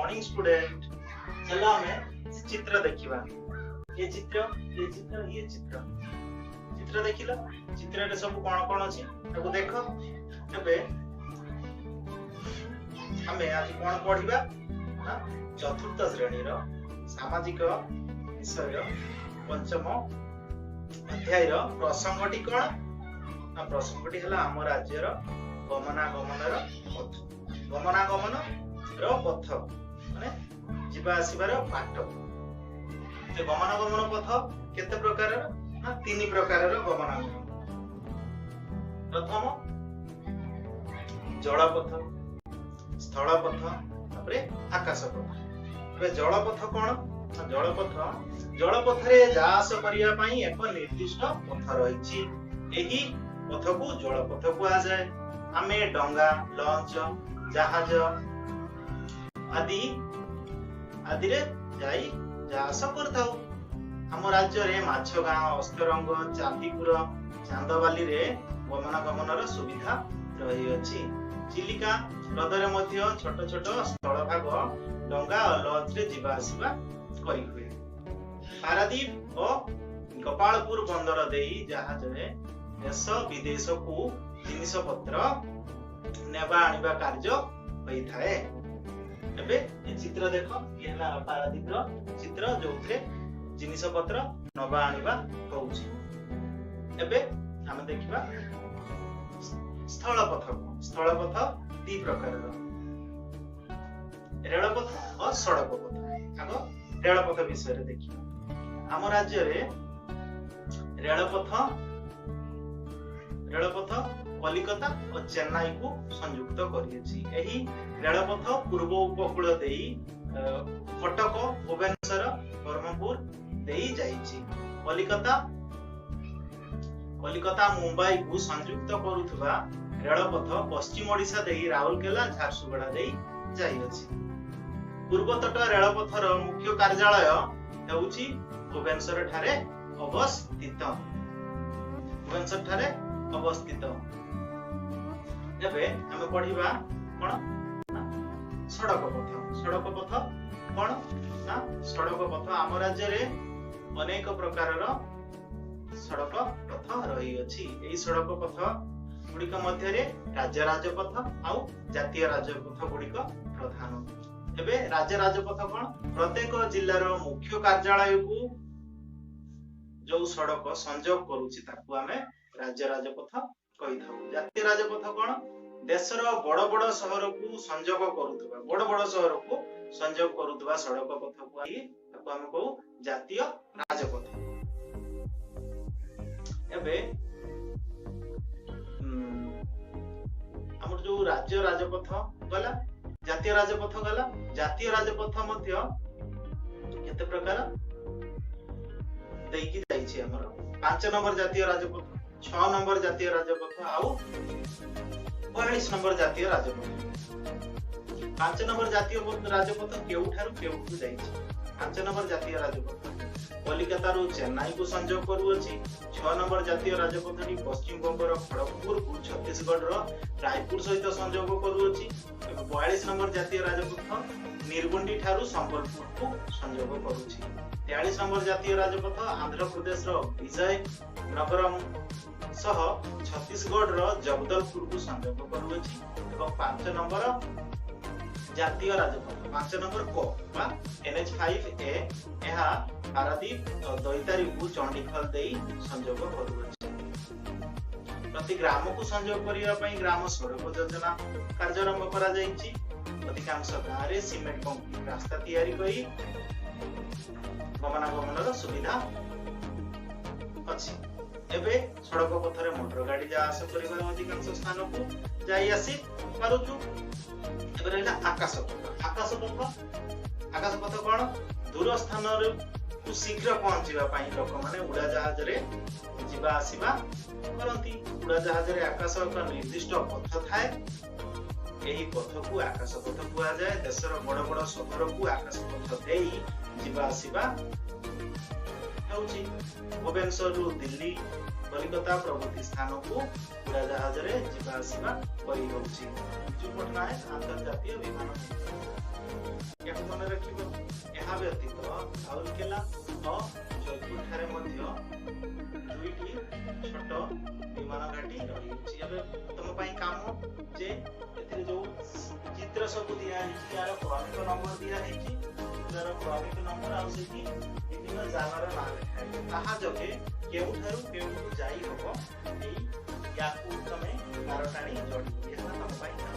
Morning student. ଚାଲ ଆମେ ଚିତ୍ର ଦେଖିବା। ଏ ଚିତ୍ର, ଏ ଚିତ୍ର, ଇଏ ଚିତ୍ର। ଚିତ୍ର ଦେଖିଲ? ଚିତ୍ରରେ ସବୁ କଣ କଣ ଅଛି ତାକୁ ଦେଖ। ଏବେ ଆମେ ଆଜି କଣ ପଢିବା ନା ଚତୁର୍ଥ ଶ୍ରେଣୀର ସାମାଜିକ ବିଷୟ ପଞ୍ଚମ ଅଧ୍ୟାୟର ପ୍ରସଙ୍ଗଟି କଣ ନା ପ୍ରସଙ୍ଗଟି ହେଲା ଆମ ରାଜ୍ୟର ଗମନାଗମନର ପଥ। ଗମନାଗମନର ପଥ ମାନେ ଯିବା ଆସିବାର ବାଟ। ସେ ଗମନାଗମନ ପଥ କେତେ ପ୍ରକାରର ନା ତିନି ପ୍ରକାରର ଗମନାଗମନ। ପ୍ରଥମ ଜଳପଥ, ସ୍ଥଳପଥ, ତାପରେ ଆକାଶ ପଥ। ଏବେ ଜଳପଥ କଣ? ଜଳପଥ, ଜଳପଥରେ ଯା ଆସ କରିବା ପାଇଁ ଏକ ନିର୍ଦ୍ଦିଷ୍ଟ ପଥ ରହିଛି। ଏହି ପଥକୁ ଜଳପଥ କୁହାଯାଏ। ଆମେ ଡଙ୍ଗା, ଲଞ୍ଚ, ଜାହାଜ ଆଦି ଆଦିରେ ଯାଇ ଯା ଆସ କରିଥାଉ। ଆମ ରାଜ୍ୟରେ ମାଛଗାଁ, ଅସ୍ତରଙ୍ଗ, ଚାନ୍ଦିପୁର, ଚାନ୍ଦବାଲିରେ ଗମନାଗମନର ସୁବିଧା ରହିଅଛି। ଚିଲିକା ହ୍ରଦରେ ମଧ୍ୟ ଛୋଟ ଛୋଟ ସ୍ଥଳଭାଗ ଡଙ୍ଗା ଓ ଲଞ୍ଚରେ ଯିବା ଆସିବା କରିହୁଏ। ପାରାଦୀପ ଓ ଗୋପାଳପୁର ବନ୍ଦର ଦେଇ ଜାହାଜରେ ଦେଶ ବିଦେଶକୁ ଜିନିଷ ପତ୍ର ନେବା ଆଣିବା କାର୍ଯ୍ୟ ହୋଇଥାଏ। ଏବେ ଏ ଚିତ୍ର ଦେଖ। ଇଏ ହେଲା ପାରାଦୀପର ଚିତ୍ର, ଯୋଉଥିରେ ଜିନିଷ ପତ୍ର ନବା ଆଣିବା ହଉଛି। ଏବେ ଆମେ ଦେଖିବା ସ୍ଥଳପଥ। ସ୍ଥଳପଥ ଦି ପ୍ରକାରର, ରେଳପଥ ଓ ସଡ଼କ ପଥ। ଆଗ ରେଳପଥ ବିଷୟରେ ଦେଖିବା। ଆମ ରାଜ୍ୟରେ ରେଳପଥ କଲିକତା ଓ ଚେନ୍ନାଇକୁ ସଂଯୁକ୍ତ କରିଅଛି। ଏହି ରେଳପଥ ପୂର୍ବ ଉପକୂଳ ଦେଇ କଟକ, ଭୁବନେଶ୍ୱର, ବ୍ରହ୍ମପୁର ଦେଇ ଯାଇଛି। କଲିକତା ମୁମ୍ବାଇକୁ ସଂଯୁକ୍ତ କରୁଥିବା ରେଳପଥ ପଶ୍ଚିମ ଓଡ଼ିଶା ଦେଇ ରାଉରକେଲା, ଝାରସୁଗୁଡ଼ା ଦେଇ ଯାଇଅଛି। ପୂର୍ବତଟ ରେଳପଥର ମୁଖ୍ୟ କାର୍ଯ୍ୟାଳୟ ହେଉଛି ଭୁବନେଶ୍ୱର ଠାରେ ଅବସ୍ଥିତ। ଭୁବନେଶ୍ୱର ଠାରେ ଅବସ୍ଥିତ। ଏବେ ଆମେ ପଢିବା କଣ? ସଡ଼କ ପଥ। ସଡ଼କ ପଥ କଣ ନା ସଡ଼କ ପଥ ଆମ ରାଜ୍ୟରେ ଅନେକ ପ୍ରକାରର ସଡ଼କ ପଥ ରହିଅଛି। ଏହି ସଡ଼କ ପଥ ଗୁଡିକ ମଧ୍ୟରେ ରାଜ୍ୟ ରାଜପଥ ଆଉ ଜାତୀୟ ରାଜପଥ ଗୁଡିକ ପ୍ରଧାନ। ଏବେ ରାଜ୍ୟ ରାଜପଥ କଣ? ପ୍ରତ୍ୟେକ ଜିଲ୍ଲାର ମୁଖ୍ୟ କାର୍ଯ୍ୟାଳୟକୁ ଯୋଉ ସଡ଼କ ସଂଯୋଗ କରୁଛି ତାକୁ ଆମେ ରାଜ୍ୟ ରାଜପଥ କହିଥାଉ। ଜାତୀୟ ରାଜପଥ କଣ? ଦେଶର ବଡ ବଡ ସହରକୁ ସଂଯୋଗ କରୁଥିବା, ବଡ ବଡ ସହରକୁ ସଂଯୋଗ କରୁଥିବା ସଡ଼କ ପଥକୁ ତାକୁ ଆମେ କହୁ ଜାତୀୟ ରାଜପଥ। ଏବେ ଆମର ଯୋଉ ରାଜ୍ୟ ରାଜପଥ ଗଲା, ଜାତୀୟ ରାଜପଥ ଗଲା, ଜାତୀୟ ରାଜପଥ ମଧ୍ୟ କେତେ ପ୍ରକାର ଦେଇକି ଯାଇଛି। ଆମର 5 ନମ୍ବର ଜାତୀୟ ରାଜପଥ, 6 ନମ୍ବର ଜାତୀୟ ରାଜପଥ ଆଉ 42 ନମ୍ବର ଜାତୀୟ ରାଜପଥ। 5 ନମ୍ବର ଜାତୀୟ ରାଜପଥ କେଉଁଠାରୁ କେଉଁଠୁ ଯାଇଛି? 5 ନମ୍ବର ଜାତୀୟ ରାଜପଥ କଲିକତାରୁ ଚେନ୍ନାଇକୁ ସଂଯୋଗ କରୁଅଛି। 6 ନମ୍ବର ଜାତୀୟ ରାଜପଥଟି ପଶ୍ଚିମବଙ୍ଗର ଖଡଗପୁରକୁ ଛତିଶଗଡ଼ର ରାୟପୁର ସହିତ ସଂଯୋଗ କରୁଅଛି। ଏବଂ 42 ନମ୍ବର ଜାତୀୟ ରାଜପଥ ନିର୍ଗୁଣ୍ଡି ଠାରୁ ସମ୍ବଲପୁରକୁ ସଂଯୋଗ କରୁଛି। 43 ନମ୍ବର ଜାତୀୟ ରାଜପଥ ଆନ୍ଧ୍ରପ୍ରଦେଶର ବିଜୟ ନଗରମ ସହ ଛତିଶଗଡ଼ର ଜଗଦଲପୁରକୁ ସଂଯୋଗ କରୁଅଛି। ଏବଂ 5 ନମ୍ବର ଜାତୀୟ ରାଜପଥ, 5 ନମ୍ବର କ ବା NH 5A, ଏହା ପାରାଦୀପ ଦୈତାରୀକୁ ଚଣ୍ଡିଖୋଲ ଦେଇ ସଂଯୋଗ କରୁଅଛି। ପ୍ରତି ଗ୍ରାମକୁ ସଂଯୋଗ କରିବା ପାଇଁ ଗ୍ରାମ ସଡ଼କ ଯୋଜନା କାର୍ଯ୍ୟାରମ୍ଭ କରାଯାଇଛି। ଅଧିକାଂଶ ଗାଁରେ ସିମେଣ୍ଟ କଂକ୍ରିଟ ରାସ୍ତା ତିଆରି କରି ଗମନାଗମନର ସୁବିଧା ଅଛି। ଏବେ ସଡ଼କ ପଥରେ ମୋଟର ଗାଡି ଯା ଆସ କରିବାର ଅଧିକାଂଶ ସ୍ଥାନକୁ ଯାଇ ଆସି ପାରୁଛୁ। ଏବେ ରହିଲା ଆକାଶ ପଥ। ଆକାଶ ପଥ, ଆକାଶ ପଥ କଣ? ଦୂର ସ୍ଥାନରୁ ଶୀଘ୍ର ପହଞ୍ଚିବା ପାଇଁ ଲୋକମାନେ ଉଡାଜାହାଜରେ ଯିବା ଆସିବା କରନ୍ତି। ଉଡାଜାହାଜରେ ଆକାଶ ଏକ ନିର୍ଦ୍ଦିଷ୍ଟ ପଥ ଥାଏ। ଏହି ପଥକୁ ଆକାଶ ପଥ କୁହାଯାଏ। ଦେଶର ବଡ ବଡ ସହରକୁ ଆକାଶ ପଥ ଦେଇ ଯିବା ଆସିବା ହେଉଛି। ଭୁବନେଶ୍ୱରରୁ ଦିଲ୍ଲୀ, କଲିକତା ପ୍ରଭୃତି ସ୍ଥାନକୁ ଉଡାଜାହାଜରେ ଯିବା ଆସିବା କରିହେଉଛି। ବିଜୁ ପଟ୍ଟନାୟକ ଆନ୍ତର୍ଜାତୀୟ ବିମାନ ଏଇଟାକୁ ମନେ ରଖିବ। ଏହା ବ୍ୟତୀତ ରାଉରକେଲା ଓ ଜୟପୁର ଠାରେ ମଧ୍ୟ ଦୁଇଟି ଛୋଟ ବିମାନ ଘାଟି ରହିଅଛି। ଏବେ ତମ ପାଇଁ କାମ ଯେ ଏଥିରେ ଯୋଉ ଚିତ୍ର ସବୁ ଦିଆହେଇଛି, ଏହାର କ୍ରମିକ ନମ୍ବର ଦିଆହେଇଛି, ଚିତ୍ରର କ୍ରମିକ ନମ୍ବର ଆଉ ସେଠି ବିଭିନ୍ନ ଯାନର ନାଁ ଲେଖା ହେଇଛି, ତାହା ଯୋଗେ କେଉଁଠାରୁ କେଉଁଠୁ ଯାଇ ହବ, ଏଇ ୟାକୁ ତମେ ଗାର ଟାଣି ଯୋଡ଼ିବ। ଏହା ତମ ପାଇଁ କାମ।